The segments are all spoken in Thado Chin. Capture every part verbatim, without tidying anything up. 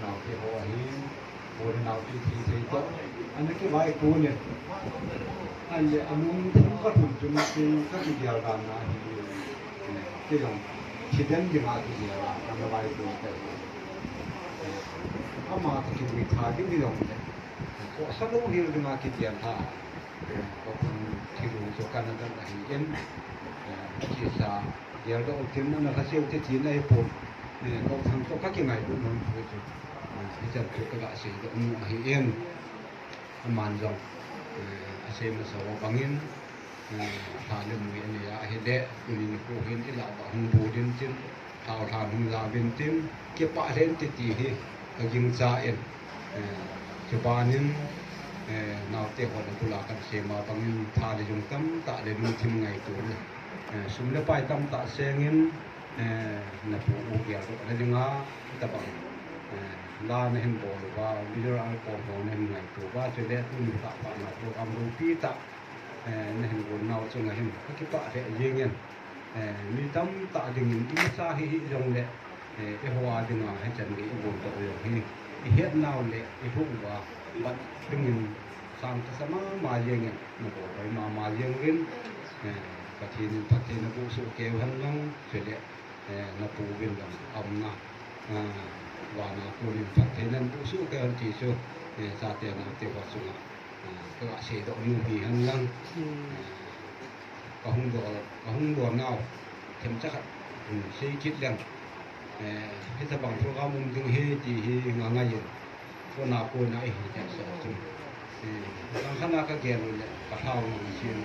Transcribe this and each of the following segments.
Naote ho ahin, pu le naote thi thei toh. Ana kivaipoh le. Ahile anung thum kalhun chun tin kakigel dan ahi. Kei jong thi den dinga kigel a, ana vaipoh kei. Ama toh kimuitha ding hijongle, khohsa louhel dinga kigel a. Kothang thilong chu kana dal ahin, eh, thisa geldoh utin, ana lhaseu te tina ahipon, eh, kothang toh kakingailutna um thu chu, eh, hichan chu kaga seidoh nom ahin, aman jong, eh, asei masa u bangin, Eh, tha le mui anei a, ahile, tuni nikho hin ilah uva hung bol in tin, thao than hung la uvin tin, kipah lheh in tin ti hi, ka gingcha in, eh, chuban in, eh, naote hon abul a kan sei ma bangin tha le jung tamtah le lungthim ngaito le, eh, sum le pai tamtah seng in, eh, na pu u gel doh na dinga, tabang, eh, la na hin bol uva, video album ho na hin ngaito uva, chule tuni tah pa na program loupi tah, eh, na hin gon nau chunga hin, ka kipah lheh jeng in, eh, mi tamtah dingin, imacha hi hih jongle, eh, eiho a dinga, hichan gei i gon doh u jong hi, i het nau le, i lhung uva, bat dingin, sang thasa mama jeng in, na bol hoi mama jeng uvin, eh, Pathen in phatthei na boh soh kei u hen lang, chule, eh, na pu uvin lang, aumna, ah, vana konin phatthei nan boh soh kei u hen ti chu, eh, chate naote ho chunga, ah, ka ga sei doh nom hi hen lang. Hmm. Ah, ka hung dol, ka hung dol nau, themcha khat, hmm, sei kit leng. Eh, hitabang program um ding hi ti hi nga ngai in. Kona kona i hi tia sa chu. Eh, langkhat a ka gel u le, ka thao nang chin.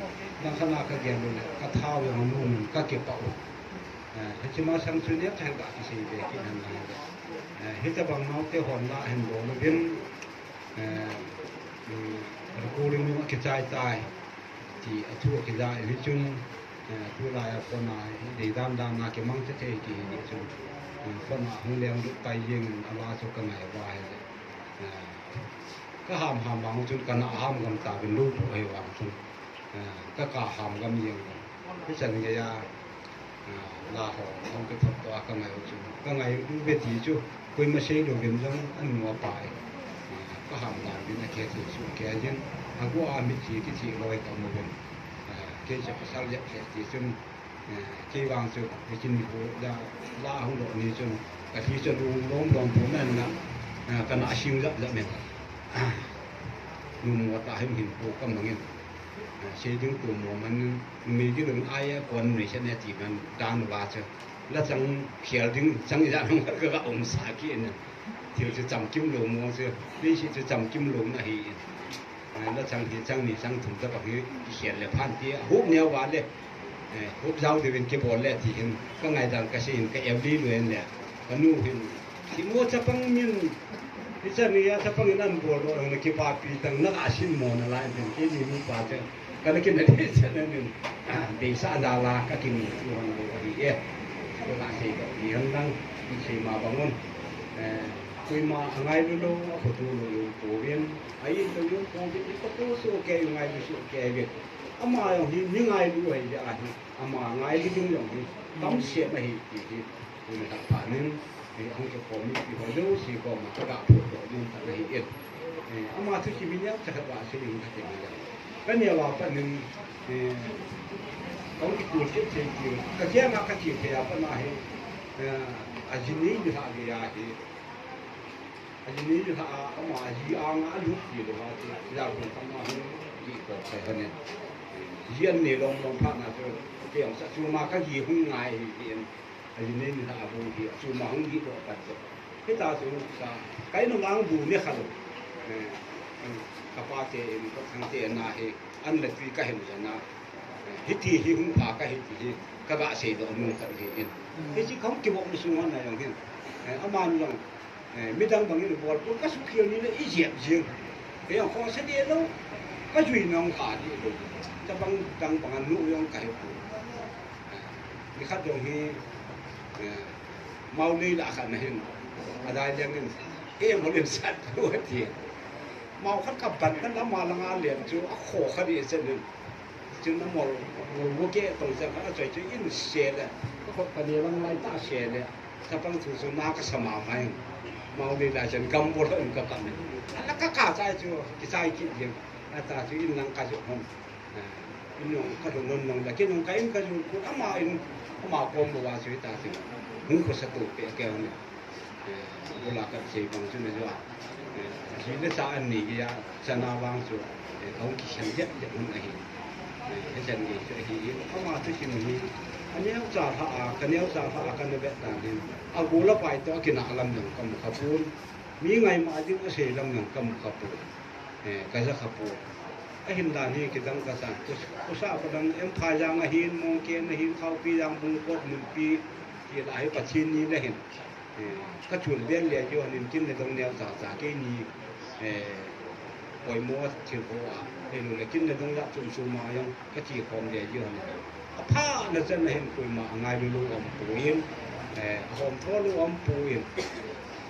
Langkhat a ka gel u le, ka thao jong nung in ka kipah u. Eh, hiche masang chu neo cha hin ka kisei be kit hen lang. Eh, hitabang naote hon la hin bol uvin. Eh, um, recording jong akichai tai. Ti a thu akija in hichun, eh, tulai a phone a hi deidan dan a kimang thei thei ti hi chun, eh, phone a hung lenglut pai jeng in ala chu ka ngai uva ahile, eh, ka ham ham vang chun ka na ham gam tauvin lou bu ahi vang chun, eh, ka ka ham gam jeng in. Hichan gei a, ah, la ho, hung kithot toh a ka ngai u chu. Ka ngai u ve ti chu, koima sei louvin jong anu apa e. Ah, ka ham dan uvin akhe thei chu, kei jin, agu a mithi kithi loi ka um uvin. Ah, kei cha pasal jep khe ti chun, ah, kei vang chu, kei chin bu la, la hung lo ni chun, ka thi chun u lom lom bu nan na, ah, ka na sing jap jap men. Ah, nu mo ta him him bu ka mangin. Ah, sei ding tu mo man, numei ding ai a kon nei se ne ti man dan va chu. La chang khel ding, chang ijat hung ka ga um sa ki in. Thil chu chamkim lou mo chu, leiset chu chamkim lou na hi in. Ah, la chang hi chang ni chang thum ta bang hi khel le phan ti a hup neo va le. Eh, hup jau diuvin kibol le ti hin. Ka ngaidan ka sei in ka euli luen le. Ka nu hin. Ti mo chapang min. Hichan ni a chapang in an bol lou na kipapi tang na ka sin mo na lai den kei ni nu pa chu. Ka na kin na dei chan na min. Ah, deisah jal a ka kinu chu hon lou ahi e. Ka na sei ka ti han lang, sei ma bang un. Eh, koima angailu lou, akhoto lou jong pouvin. Ai lou jong pouvin, i khoto soh kei u ngailu soh kei uvin. Ama jong hi, mi ngailu ahi ve ahi. Ama ngailu ding jong hi, tam se ma hi ti hi. Tuni tah phat in, eh, ahung kikhom mipi ho jouse koma ka ga phutdoh nom tah ahi in. Eh, ama thu kimin jeng cha khat va sei ding ka ti ngai. Ka neo a pat in, eh, ka hung kikul kit thei ti, ka kiang a ka che thei a pat na hi, eh, aji ni ni lha gei ahi. Aji ni ni lha a, ama aji anga alut ti lou a chu, jalkhun kama hin, ji ko kai hanin. Ji an nei lom lom phat na chu, kiang sa chu ma ka ji hung ngai hi, hi in. Aji ni ni lha a bu hi, chu ma hung ji lou a pat chu. Hita chu sa, kai nung ang bu ne kha lou. Eh, ka pa te in, ka thang te na hi, an le tui ka hin ja na. Eh, hiti hi hung pha ka hiti hi, ka ga sei doh nom khat hi in. Hichi ka hung kivop na sung hon na jong hin. Eh, aman jong, eh, midang bang in bol pon ka sukhel ni le i jep jing. Kei jong khosa deh lou, ka jui nong kha deh lou. Tabang dang bang a nu jong ka he pon. Nikhat jong hi, eh, Mao lei lah khat na hin, adai leng in, eh, Mao lei sat pu ati. Mao khat ka ban kan ama langa lem chu, akho khat i chen in. Chun a Mol, Mol bu ke tong chen khat achoi chu in se le, ka khut ka ni lang lai ta se le, chapang thu chu na ka sa mama in. Mao lei lah chen gam bol in ka kam in. Ala ka ka chai chu, kichai kit jeng. Ata chu in lang ka ju hon. Eh, in jong ka lhun lhun jong le, kei jong ka in ka jun khu ama in, ama kom uva chu hita chu. Hung khosa to pe kei jong le. Eh, bula ka sei bang chu na jo a. Eh, ji le cha an nei gei a, chana vang chu. Eh, ka hung kikhen jep jep hun ahi. Eh, hichan gei chu ahi in, ama chu kin hi. Ka neocha lha a, ka neocha lha a ka na vet tan in. Agol apai toh a kinah lam jong ka mu kha pon. Mi ngaima ding a sei lam jong ka mu kha pon. Eh, ka ja kha pon. Ahin dan hi kidang kasa. Kusa kudang em Phailang ahin, Mongken ahin, Khaopijang, Bungkot, Munpi, ti la hi Pathen ni le hin. Eh, ka chun bel le jo hanin kin le dong neo cha cha keini, eh, poimo thil ho a. Helou le kin le dong la chum chum ma jong ka ti khom le jo hanin. Apha na chan ahin koima angai lou lou aum poi, eh, akhom tho lou aum poi.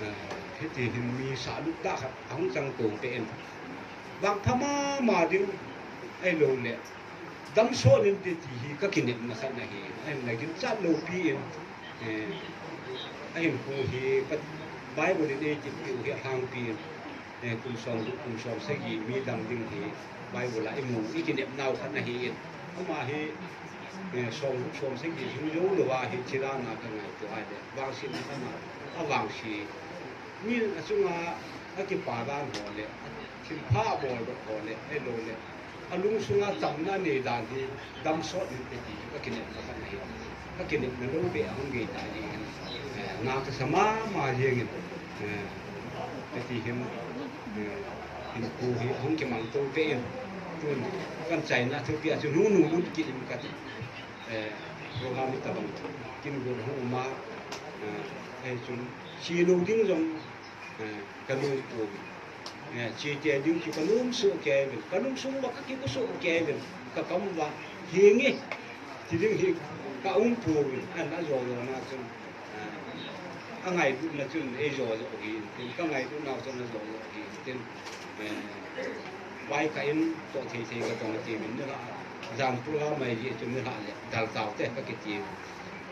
Eh, hiti hin mi sa lut da khat ahung chang to pe in. Vangpha mama ding ahilou le, damsot inte ti hi ka kinepna khat ahi. Ahin na ginchat lou pi in, eh, ahin khu hi ka Bible in ei kit piu hi ahang pi in, eh, kum som, kum som sagi mi dam ding hi Bible a i mu i kinepnau khat ahi in. Ama hi, eh, som, som sagi hung jou lou a hi thilna ka ngaito ai le. Vangsetna khat a, avangse. Mi achunga akipa dan ho le, thilpha bol doh ho le, ahilou le, alungsunga chamna nei dan hi damsot inte ti ka kinepna khat ahi. Ka kinepna lou beh ahung gei ta jeng in, eh, na kasa mama jeng in, eh, hiti hin, eh, hinkho hi ahung kimang to beh in, tun kan chaina thupi a chun hung nung lut kit in kati, eh, program hi tabang kin gon hung um a, eh, hichun che lou ding jong, eh, ka nom poi. Eh, che te ding chu ka nom soh kei uvin. Ka lungsung uva ka kigo soh kei uvin. Ka kam uva, henge, ti ding hi ka um poi. Ahin ajo jo na chun, eh, angailutna chun ei jo jo hi. Tin ka ngailutna chun ajo jo hi. Tin, eh, vai ka in to thei thei ka tong ti min ni la. Jan tu la mai ji chun ni la le. Dal tau te ka kiti.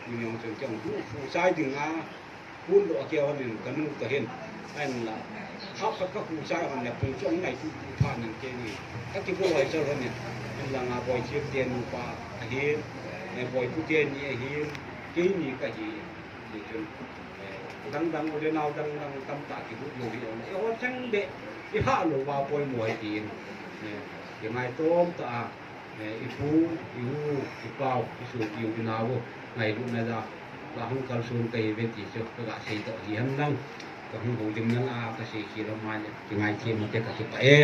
Min jong chun kei jong hu, hu chai ding a. Hun doh a kei hon in ka nu toh hin. Ahin la. Kha khat ka hu chai hon le pung chong nai tu tu pha nin keini. Ka kibol chal hon in. Ahin la nga Boithip te nupa ahin. Eh, Boipu te ni ahin. Keini ka hi. Ni chun. Eh, dang dang u le nao dang dang tamtah kihu lou hi. Eh, hon chang de. I ha lou va poimo hi tin. Eh, i ngai tom ta a. Eh, i pu, i u, i pau, i sopi u, i nao u, ngailutna jal a hung kalson kahi uve ti chu, ka ga sei toh hi hen lang, ka hung houlim na a ka sei khel a mani, kingaithem u te ka kipah e.